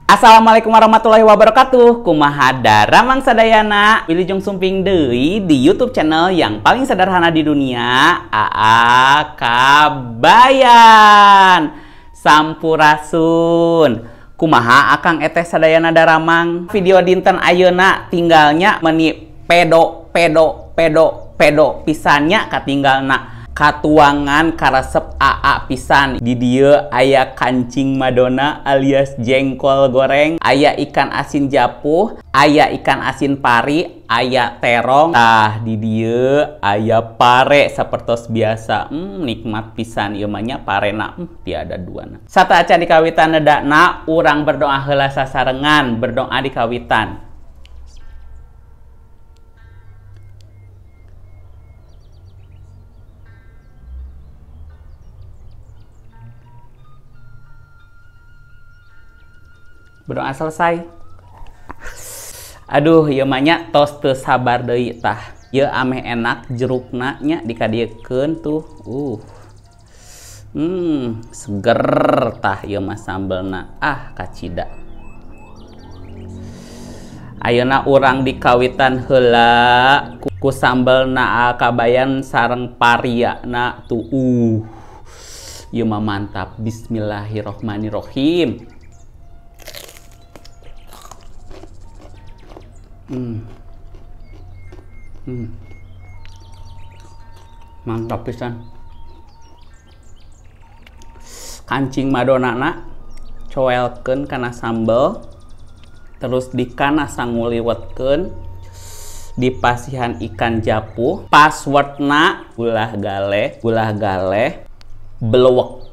Assalamualaikum warahmatullahi wabarakatuh. Kumaha daramang sadayana, wilujeng sumping deui di YouTube channel yang paling sederhana di dunia, AA Kabayan. Sampurasun. Kumaha akang eteh sadayana daramang. Video dinten ayeuna tinggalnya meni pedo pedo pedo pedo pisannya katinggalna. Katuangan karesep AA pisan. Di dieu aya kancing Madonna alias jengkol goreng, aya ikan asin japuh, aya ikan asin pari, aya terong. Tah di dieu aya pare sapertos biasa. Nikmat pisan ieu mah nya parena, tiada duana. Sateuacan di kawitan nedakna urang berdoa heula sasarengan, berdoa di kawitan. Berdoa selesai. Aduh, ieu mah nya tos teu sabar deui tah. Ieu ameh enak jerukna nya dikadiekeun tuh. Seger tah ieu mah sambelna. Ah, kacida. Ayeuna urang dikawitan heula ku sambelna Kabayan sareng pariana tuh. Ieu mah mantap. Bismillahirrohmanirrohim. Mantap pisan. Kancing Madonna coelkeun kana sambel, terus dikana sanguliwetkeun, dipasihan ikan japuh, passwordna gulah galeh belewek.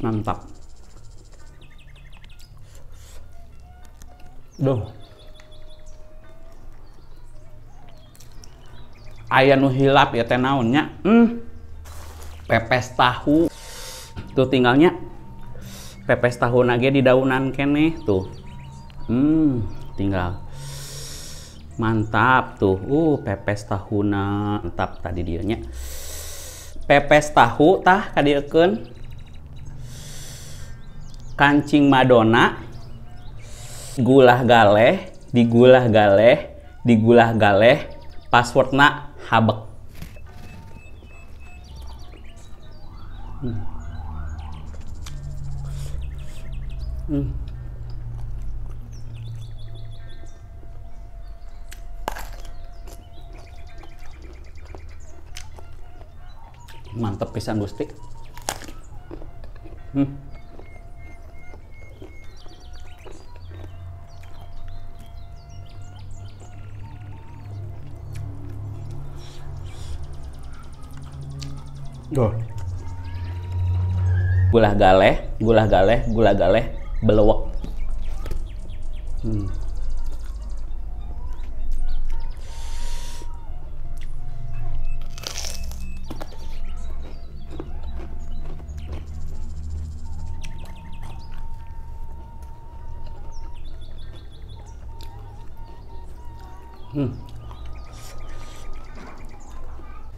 Mantap. Duh. Aya nu hilap ya teh naon nya? Pepes tahu. Tuh tinggalnya. Pepes tahu nage di daunan keneh tuh. Tinggal. Mantap tuh. Pepes tahuna mantap tadi dieu nya. Pepes tahu tah kadieukeun. Kancing Madonna, gulah galeh, digulah galeh, digulah galeh, passwordna habek. Mantep pisan Gusti. Duh. Gulah galeh, gulah galeh, gulah galeh, belewek.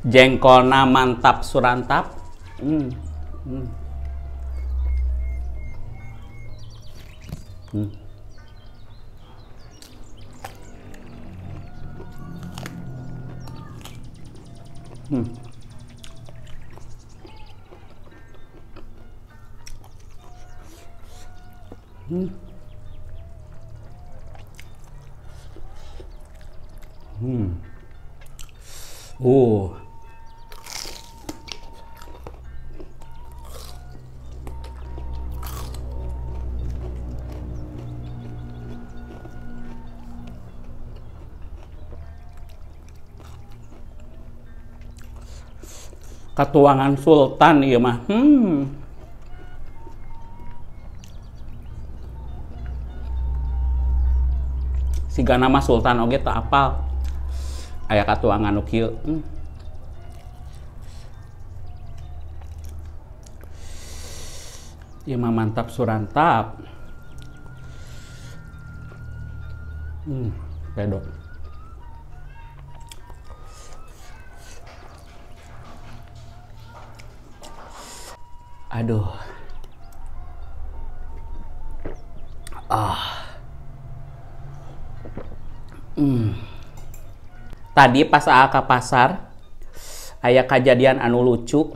Jengkolna mantap surantap. Katuangan Sultan ieu mah. Siga nama Sultan oge teu apal. Aya katuangan nu kieu. Ieu mah mantap surantap. Pedok. Aduh. Ah. Tadi pas aa ka pasar aya kajadian anu lucu.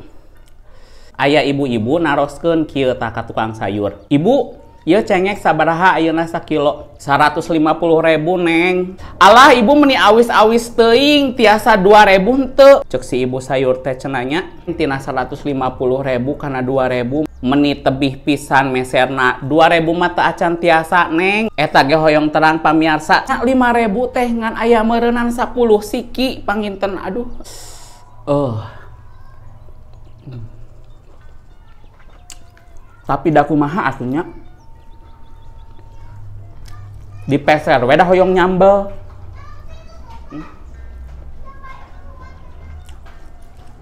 Aya ibu-ibu naroskeun kieu tah ka tukang sayur. Ibu, ieu cengek sabaraha ayeuna sakilo? 150.000 neng. Alah ibu meni awis-awis teuing tiasa 2.000 henteu. Ceuk si ibu sayur teh cenah nya tina 150.000 kana 2.000 meni tebih pisan meserna. 2.000 mah teu acan tiasa neng. Eta ge hoyong terang pamiarsa 5.000 teh ngan aya meureunan 10 siki panginten. Aduh. Tapi da kumaha atuh nya? Dipeser we da hoyong nyambel.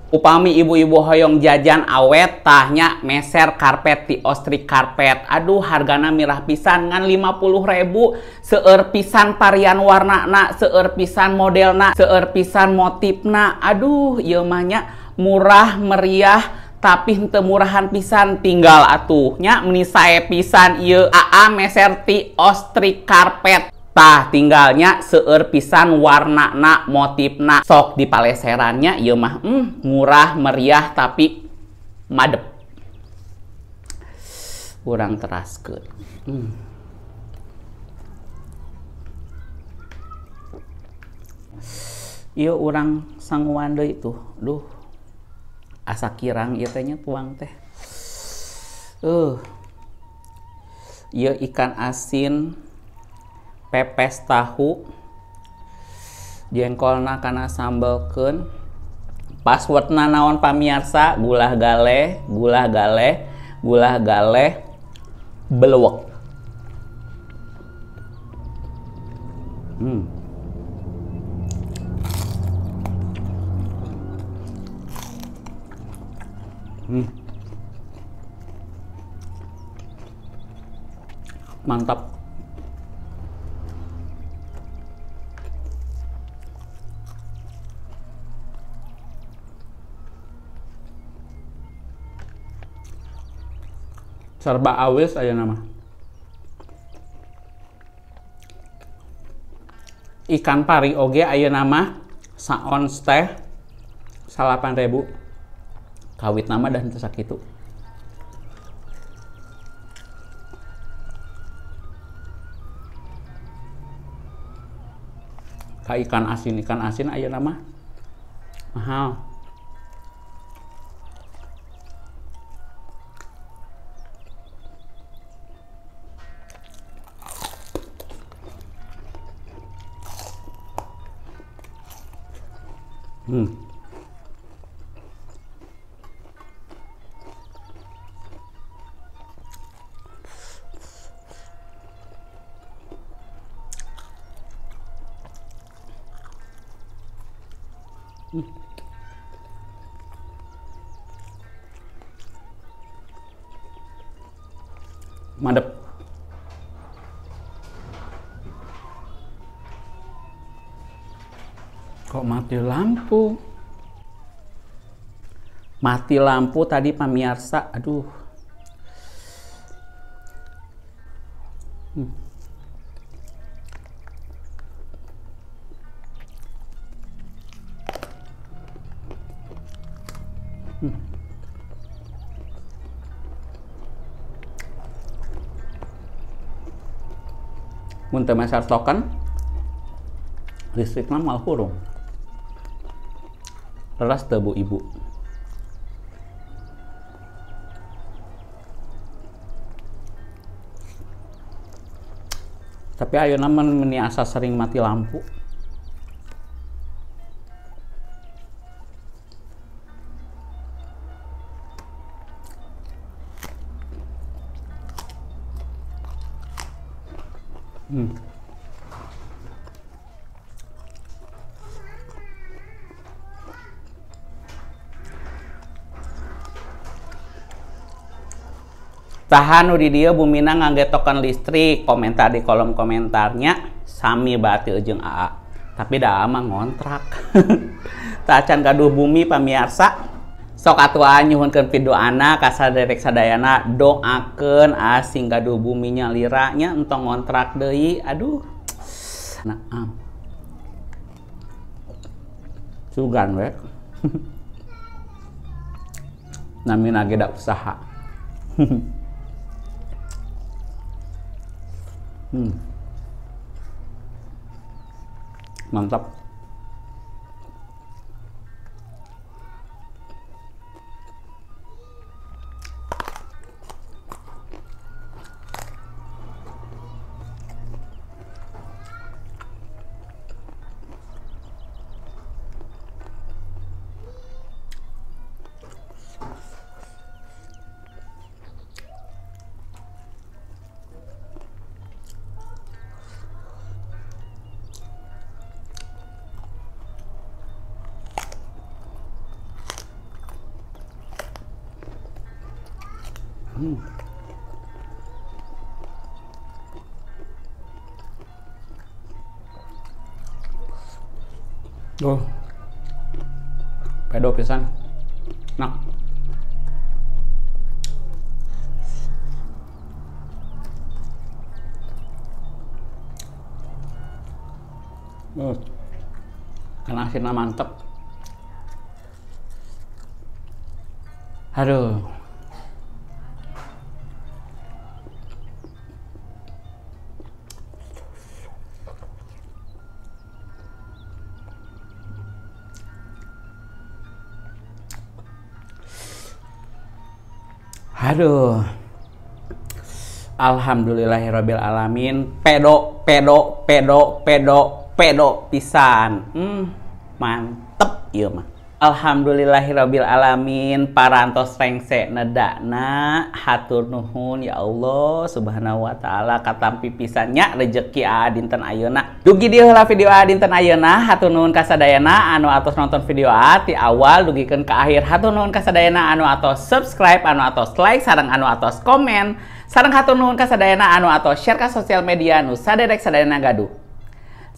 Upami ibu-ibu hoyong jajan awet tahnya meser karpet di Ostrik Karpet. Aduh hargana mirah pisan ngan 50.000, seueur pisan varian warnana, seueur pisan modelna, seueur pisan motifna. Aduh ieu mah nya murah meriah tapi henteu murahan pisan, tinggal atuh nya meni sae pisan ieu aa meser ti Ostrik Karpet. Tah tinggalnya seueur pisan warnana, motifna, sok di paleserannya ieu mah murah meriah tapi madep. Urang teraskeun. Ieu urang sanguan deui tuh. Duh. Asa kirang ieu teh nya tuang teh. Ieu ikan asin pepes tahu, jengkolna kana sambelkeun. Passwordna naon pamiarsa? Gulah galeh, gulah galeh, gulah galeh, belewek. Mantap. Serba awis aja nama. Ikan pari oge aya nama saons teh 8.000. Kawit nama dan teu sakitu. Ka ikan asin aya nama mahal. Madep. Kok mati lampu? Mati lampu tadi pamirsa. Aduh. Mun teu meser token, listrikna moal hurung. Leres teu bu ibu. Tapi ayeuna mah meni asa sering mati lampu. Tahan nu di dieu bumina ngangge token listrik, komentar di kolom komentarnya sami batil jeung AA. Tapi da mah ngontrak. Tah acan gaduh bumi pamiarsa. Sok atuh nyuhunkeun pidoana ka saderek sadayana, doakeun asing gaduh bumi nyalira nya entong ngontrak deui. Aduh. Nah, sugan we. Namina ge da usaha. Mantap. Oh, pedo pisan. Nah. Karena asinnya mantep. Aduh. Aduh. Alhamdulillahirabbil alamin. Pedo pedo pedo pedo pedo pisan. Mantep ieu mah. Alhamdulillahirabbil alamin, parantos rengse nedakna, hatur nuhun ya Allah subhanahu wa taala katampi pisan nya rejeki aa dinten ayeuna. Dugi dieu heula video aa dinten ayeuna, hatur nuhun ka sadayana anu atos nonton video aa ti awal dugikeun ka akhir. Hatur nuhun ka sadayana anu atos subscribe, anu atos like, sareng anu atos komen, sareng hatur nuhun ka sadayana anu atos share ka sosial media nu saderek sadayana gaduh.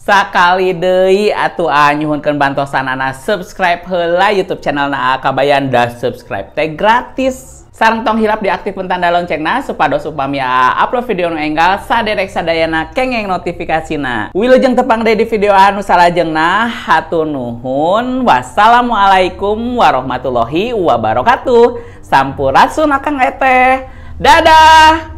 Sakali deui atuh aa nyuhunkeun bantosanana subscribe heula YouTube channel na Aa Kabayan, da subscribe teh gratis. Sareng tong hilap diaktifkeun tanda loncengna supados upami aa upload video nu enggal saderek sadayana kengeng notifikasina. Wilujeng tepang deui di video anu salajengna, hatur nuhun. Wassalamualaikum warahmatullahi wabarakatuh. Sampurasun akang eteh. Dadah.